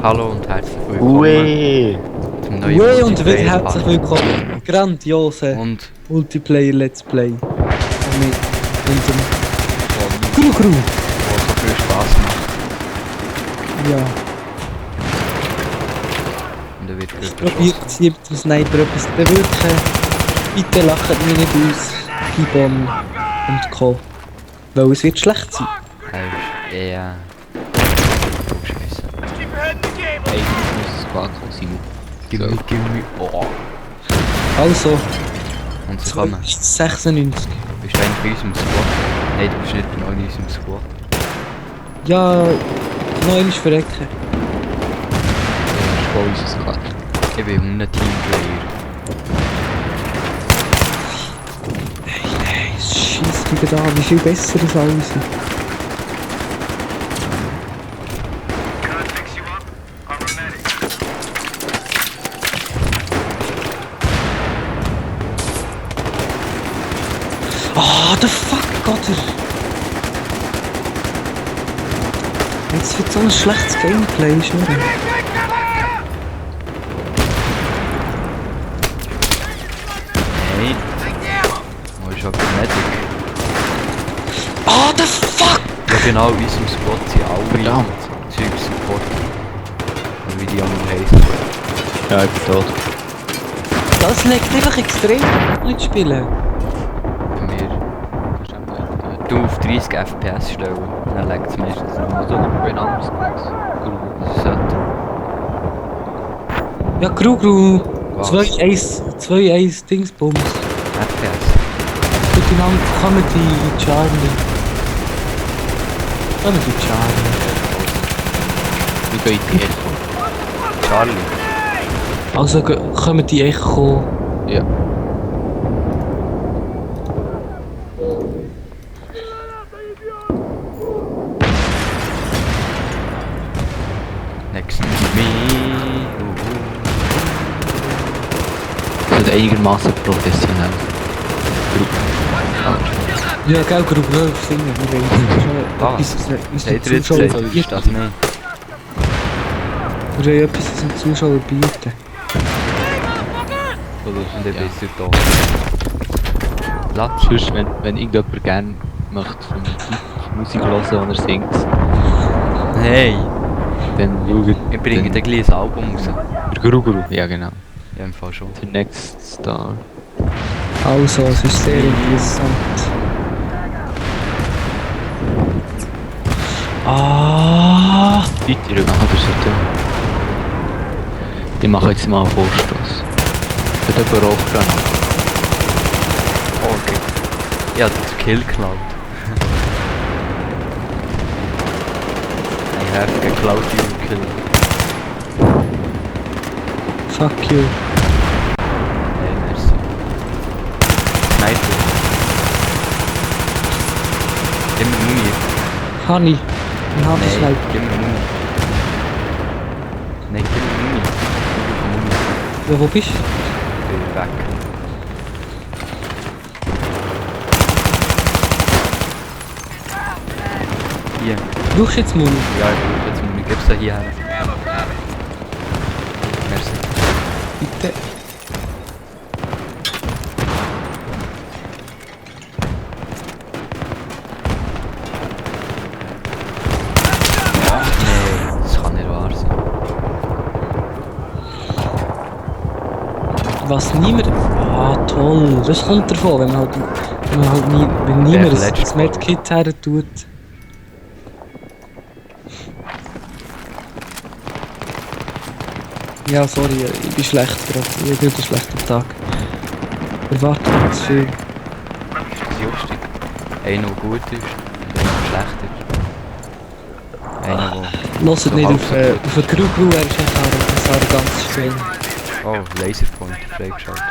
Hallo und herzlich willkommen zum neuen Ue und wieder herzlich willkommen. Grandiose und Multiplayer Let's Play. Mit unserem Gru. was so viel Spaß macht. Ja. Und er wird Ich probiere sie mit dem Sniper etwas zu bewirken. Bitte lacht mich nicht aus. Pibon und Co. Weil es wird schlecht sein. Ja. Oh Scheiße. Ey, das muss es gar sein. Gimme. Oh. Also, Und sie kommen. 96. Bist du eigentlich bei unserem Squad? Nein, du bist nicht bei unserem Squad. Ja, noch einmal verrecken. Das ist bei uns Squad. Ich bin ein Teamplayer. Hey, scheiss wieder da, wie viel besser das alles ist. Oh, the fuck, Gott! Jetzt wird so ein schlechtes Gameplay, ist nicht? Nein. Wo ist aber Medic? Oh, the fuck! Ja genau, in unserem Squad sind alle Verdammt. Zeug-Supporter. Und wie die anderen heißen. Ja, ich bin tot. Das legt einfach extrem nicht spielen. Bei mir. Du auf 30 FPS stellen, dann legt es meistens noch. Also, ich bin anders. Sollte. Ja, Gru. Was? 2-1 Dingsbums. FPS. Bitte genannt Comedy Charlie. Comedy Charlie. Wie geht die Echo? Charlie. Also Comedy Echo. Ja. Next to me. Das ist einigermaßen professionell. Ja, gell, Gru, singen. Wir Ah, wollen etwas Seid ihr jetzt Zuschauer gesagt, ist bieten. das nicht? Wir wollen etwas den Zuschauer bieten. Oder und dann Ja. bist du da. Platz. Sonst, wenn irgendjemand gerne möchte von Musik hören, wenn er singt, Hey, dann schaut ich bringe dir gleich ein Album raus. der Guru. Ja, genau. Ja, im Fall schon. Der Next Star. Also, es ist sehr interessant. Ah, Weiter machen wir so. Ich mache jetzt mal einen Vorstoß. Hat jemand Rauchgranate? Oh, okay. Ja, das Kill geklaut. I have geklaut you kill. fuck you. Hey, merci. Sniper. Gib mir Muni. Honey. Ein Nein, Handelsleib. gib mir Muni. Nein, gib mir Muni. Muni. Ja, wo bist du? Ich bin weg. Hier. Brauchst du jetzt Muni? Ja, ich brauche jetzt Muni. Gib's da hier her. Merci. Bitte. Nee, das kann nicht wahr sein. Was niemand... Ah, toll. Das kommt davon, wenn man halt nie... Wenn niemand das Medkit her tut. Ja, sorry, ich bin schlecht gerade. Ich habe einen schlechten Tag. Erwarte nicht zu viel. Das ist lustig. Einer, der gut ist und einer, der schlecht ist. Einer, der... Hört nicht auf den Gru, er ist echt ganz schön. Oh, Laserpoint freigeschaltet.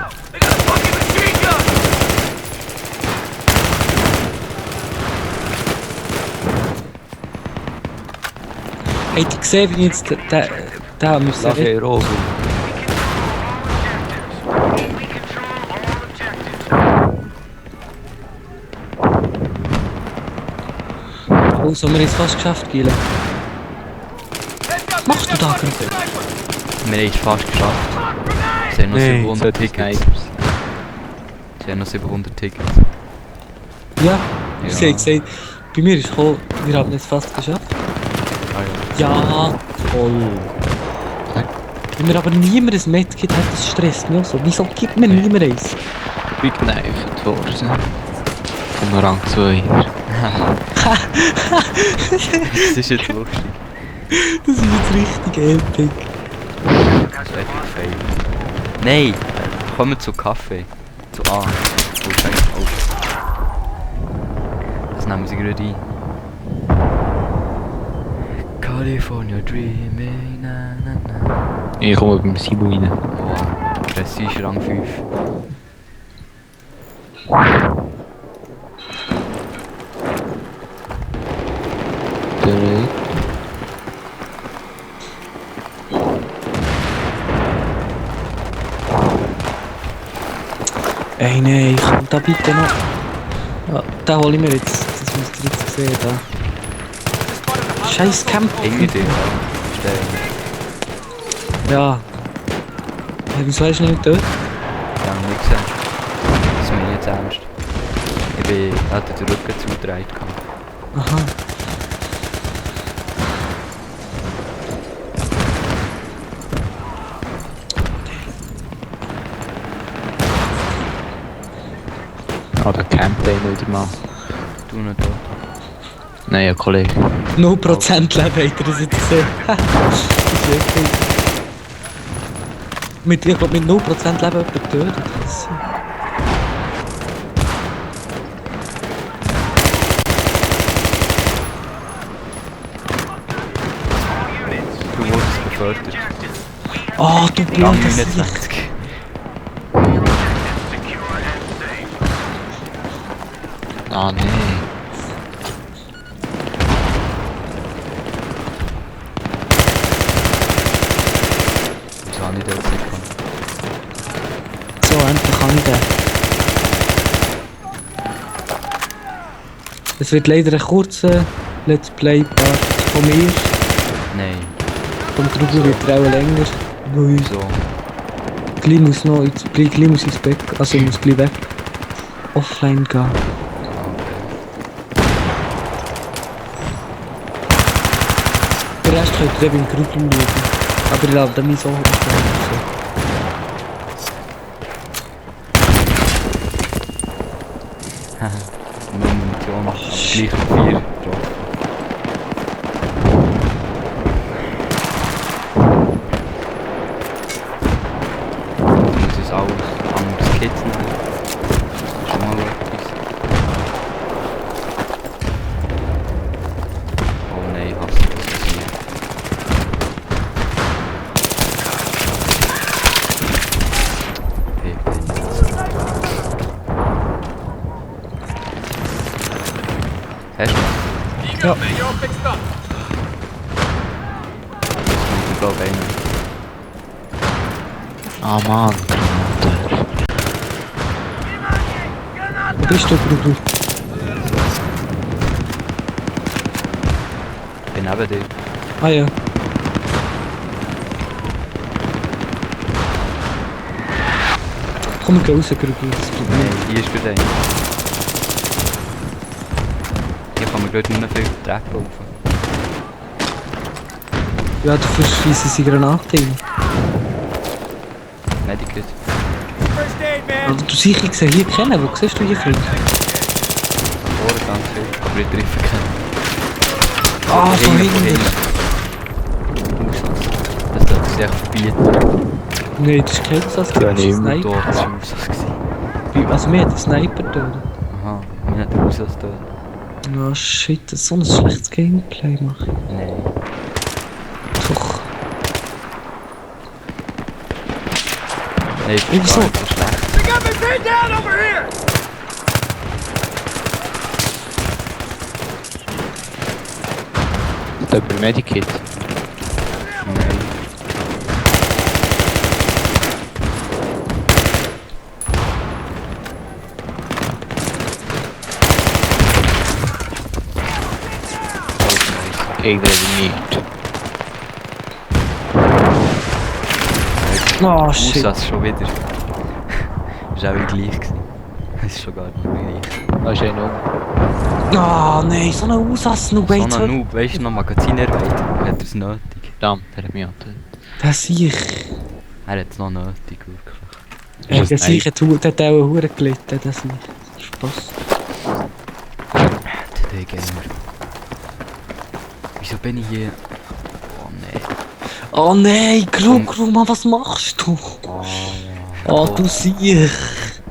Habt ihr gesehen, wie ich jetzt den haben müssen Lass retten? ihn rosen. Also, wir haben es fast geschafft, Gile. Was machst du da gerade? Wir haben es fast geschafft. Sie haben noch 700 Tickets. Sie haben noch 700 Tickets. Ja, sie haben gesagt, bei mir ist gekommen, wir haben es fast geschafft. Ah, ja. Ja, toll. Wenn mir aber niemand ein Medkit hat, das stresst mich auch so. Wieso gibt mir niemand eins? Gekneift worden. Vom Rang 2. Das ist jetzt lustig. Das ist jetzt richtig epic. Das ist epic fail. Nein! Kommen wir zu Kaffee. Zu A. Oh, scheiße. Oh. Das nehmen sie gerade ein. California Dreaming, na na na. Ich komme beim Sibu rein. Oh, Prestige Rang 5. Bereit. Ey, nein, komm da bitte noch. Ja, den hole ich mir jetzt. Das müsst ihr jetzt sehen, da. Scheiß Camp. Hinter dir, ja. Ja. Wieso hast du noch nicht tot? Ja, nicht gesehen. Das ist mir jetzt ernst. Ich hatte den Rücken zugedreht. Aha. Ah, der Gameplay wieder mal. Du nicht tot. Nein, ein Kollege. 0% Leben habt ihr das jetzt gesehen. Das ist wirklich... Ich glaube mit 0% Leben jemand tötet. Das- Du wurdest befördert. Oh, du Rang blödes 29. Licht. Ah, nee. Wieso habe ich das jetzt nicht gekommen? So, endlich kann ich den. Es wird leider ein kurzer Let's Play-Part von mir. Nein. Vom drüber wird er auch länger. Weil Wieso? gleich muss noch gleich muss ins Bett, also ich muss gleich weg. Offline gehen. Den Rest könnt ihr eben im Gruppen schauen. Aber ich lade mich so Haha. Nur Munition. Aber gleich noch 4 getroffen. Ich muss uns auch anderes Kit nehmen. Das ist schon mal etwas. Oh nein, ich hasse das, was hier. Hey, hast du? Ja. Ich glaube einen. Ah, Mann. Granate. Wo bist du, Bruder? Ich bin neben dir. Ah ja. Komm, ich geh raus, Bruder. Das bringt Nein, nichts. hier ist gerade einer. Hier kann man gerade nur noch viel Dreck laufen. Ja, dafür schießen sie Granaten rein. Medikit. Also du sicher, ich sehe hier kennen. Wo siehst du hier, Freund? Vorne ganz viel, aber ich treffe keinen. Ah, von hinten. Das darf sich echt verbieten. Nein, das ist kein Sass, das Ja, ist nee, ein Sniper. Doch, das war Aussatz gewesen. Also mir hat ein Sniper getötet. Aha, mir hat der Aussatz da. Ja, shit, das ist so ein schlechtes Gameplay machen. Nein. Doch. Nein, ich bin Wieso? gar nicht so schlecht. Da bei Medikit. Nein. Ik weet het niet. Oh shit. Aussatz schon wieder. Das war auch gleich gewesen. Das ist schon gar nicht mehr gleich. Da ist einer um. Ah nein, so ein Ausass, nur So ein Noob, weißt du, noch Magazin erweitert. Hat er es nötig? Verdammt, der hat mich angetötet. Das sehe ich. Er hat es noch nötig, wirklich. Ja, Ist das das sehe ich, der hat auch eine Hure gelitten, das sehe ich. Spaß. Today Gamer. Wieso bin ich hier? Oh nein. Oh nein, Krug, Mann, was machst du? Oh, du siehst.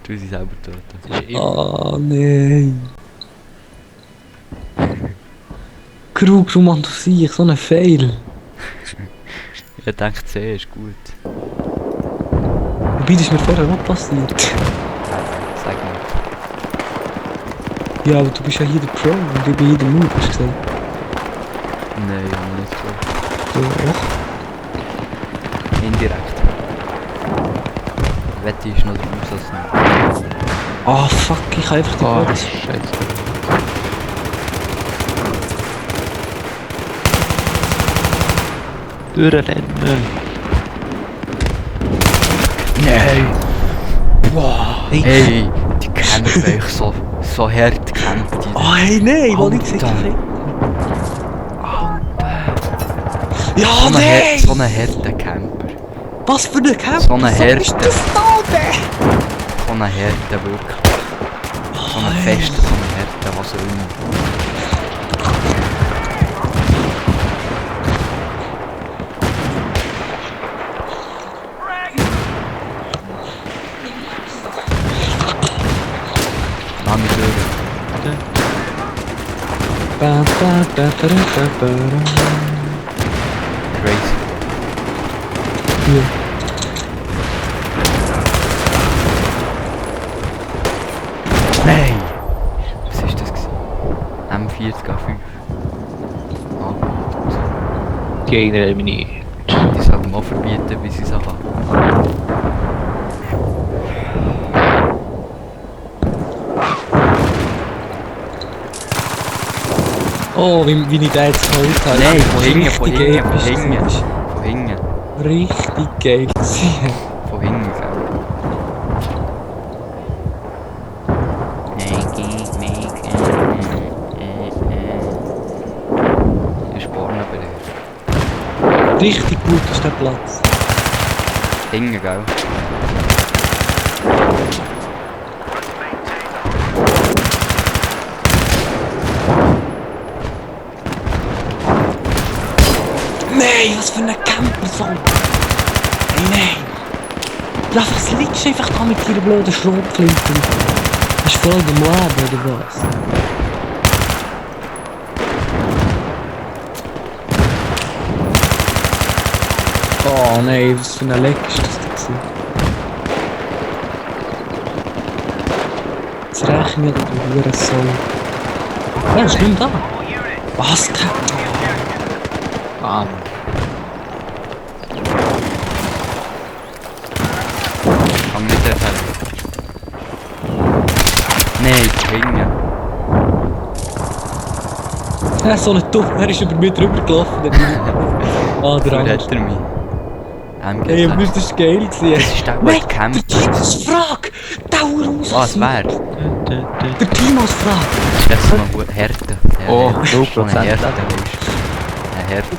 Du sie selber töten. Das ist immer. Oh nein. Krug, Mann, du siehst, so ein Fail. Ich denke, C ist gut. Wobei, das ist mir vorher auch passiert. Sag mal. Ja, aber du bist ja hier der Pro und ich bin hier der Noob, hast du gesagt. Nein, nicht so. Doch. Indirekt. Wette ist noch der Aussatz nicht. Ah fuck, ich kann einfach die Oh, Box. Scheiße. Durchrennen. Nein! Wow, Hey, die kämpfen euch so hart kämpft die. Oh hey, nein, wo ich gesagt Alter. habe. Ja, So nein! ein harter Camper. Was für ein Camp? So eine ist Härte. das da, ne? So ein harter wirklich. So ein fester, so ein harter, was auch immer. Ah, mit Söhne. Ba, ba, ba, ba, ba, ba, ba. Crazy. Ja. Nein! Was ist das gewesen? M40A5. Ah, Die Gegner eliminiert. die sollten mal verbieten, wie sie es haben. Oh, wie ich den jetzt geholt habe. Nein, Das von ist hinten, richtig von hinten, von episch. hinten. Von hinten. Richtig geil gewesen. Von hinten, gell? Ich spawne bei dir. Richtig gut ist der Platz. Hinten, gell? Nein, was für ein Camper so. Hey, nein. Ja, was liegst du einfach da mit deiner blöden Schrotflinte? Bist du voll im Leben, oder was? Oh nein, was für ein Leck ist das gewesen? Jetzt rechne ich die Hure so. Ja, ist nicht da. Was? Ah, Kann nicht erkennen. Nein, von hinten. Er ist so ein Dumm, er ist über mich drüber gelaufen. Der ah, der Wo andere. hat er mich? Hey, aber das war geil. Das ist der, der gekämpft Der Team hat. als Frage! Dauer aus! Was, wer? Der Team als Frage! Das ist so eine Härte. Oh, So eine 0%. Härte, weißt du. Eine Härte.